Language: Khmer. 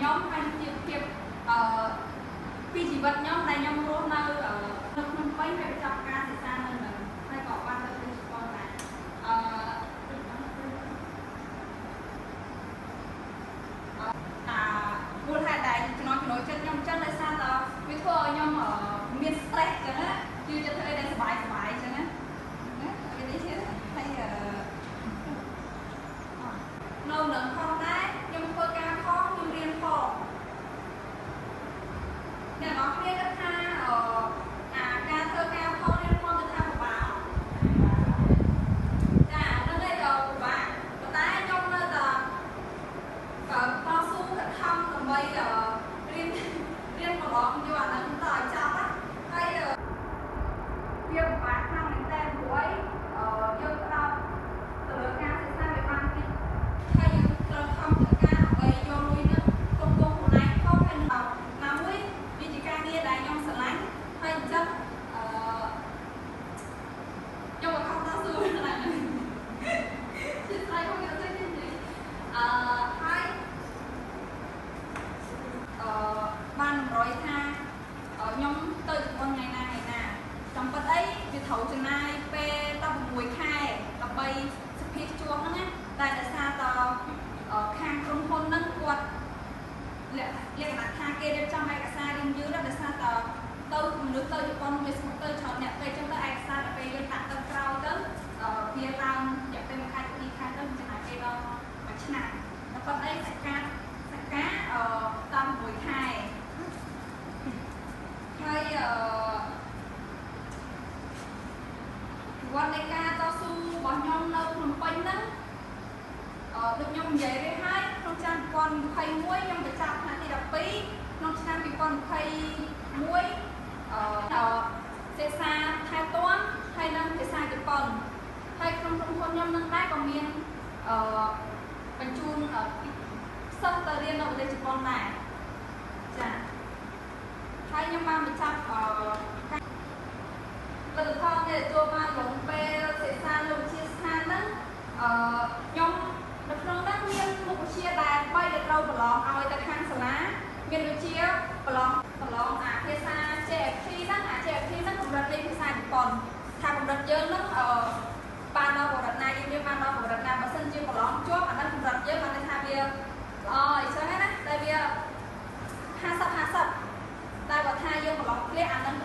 ខ្ញុំហើយជីវភាពអឺពីជីវិតខ្ញុំដែលខ្ញុំរស់នៅនៅភ្នំពេញហើយបញ្ចប់ការសិក្សានៅនឹងហើយក៏បានទៅប្រទេសជប៉ុនដែរអឺអាមូលហេតុដែលចំណងចំណូលចិត្តខ្ញុំចឹងដោយសារតវាធ្វើឲ្យខ្ញុំមាន stress ចឹងណាជឿចិត្តធ្វើអីដែលសប្បាយសប្បាយចឹងណាវានេះទៀតហើយនៅនឹងផងដែរខ្ញុំធ្វើការផងខ្ញុំរៀនផងអ្នកនរគ្នាគិតថាអាការធ្វើការផងរៀនផងគិតថាពិបាកចាហ្នឹងឯងក៏ពិបាកប៉ុន្តែខ្ញុំនៅតែតស៊ូខិតខំដើម្បីរៀនប្រឡងយកអាហ្នឹងទៅឲ្យចប់ណាហើយវាពិបាកខ្លាំងមែនតើព្រោះអីយើងផ្ដោតទៅលើការសិក្សាវាបានតិចហើយយើងត្រូវខំធ្វើការដើម្បីយកលុយហ្នឹងគ្រប់គ្រងខ្លួនឯងផងហើយណាមួយវាជាការងារដែលខ្ញុំស្រឡាញ់ហើយអញ្ចឹងខ្ញុំក៏ខំតស៊ូខ្លាំងជាស្អីផងខ្ញុំទៅនិយាយហើយបានតម្រុយថាខ្ញុំទៅជប៉ុនថ្ងៃណាថ្ងៃណាចាំពិតអីវាត្រូវចំណាយពេល16ខែដើម្បីសភាជួបហ្នឹងណាតែដោយសារតខាងក្រុមហ៊ុនហ្នឹងគាត់លក្ខណៈថាគេរៀបចំឯកសាររៀងយឺតដោយសារតទៅមនុស្សទៅជប៉ុនវាស្មុគទៅច្រើនអ្នកពេកចឹងទៅឯកសារដល់ពេលយើងដាក់ទៅក្រោយទៅវាឡើងរយៈពេល1ខែទៅ2ខែទៅចំណាយពេលដល់1ឆ្នាំតែប៉ុន្តែសកាតាម6ខែហើយវត្តនៃការតស៊ូរបស់ខ្ញុំនៅភ្នំពេញហ្នឹងដូចខ្ញុំនិយាយរួចហើយក្នុងឆ្នាំ2021ខ្ញុំបញ្ចប់ថ្នាក់ទី12ក្នុងឆ្នាំ2021ភាសាថៃតន់ហើយនិងភាសាជប៉ុនហើយក្នុងក្រុមហ៊ុនខ្ញុំនឹងដែរក៏មានបញ្ជូនសិស្សទៅរៀននៅប្រទេសជប៉ុនដែរចាហើយខ្ញុំបានបញ្ចប់លទ្ធផលដែលទទួលបានក្នុងពេលសិក្សានៅវិទ្យាស្ថានហ្នឹងខ្ញុំនៅក្នុងហ្នឹងមានមុខវិជ្ជាដែល3ដែលត្រូវប្រឡងឲ្យទៅខាងសាលាមានដូចជាប្រឡងអាភាសា JFT ហ្នឹងអា JFT ហ្នឹងកម្រិតនៃភាសាជប៉ុនថាកម្រិតយើងហ្នឹងបានដល់កម្រិតណាយើងបានដល់កម្រិតណាបើសិនជាប្រឡងជាប់អាហ្នឹងកម្រិតយើងបានន័យថាវាល្អអញ្ចឹងណាតែវា50 50តែបើថាយើងប្រឡងធ្លាក់អាហ្នឹង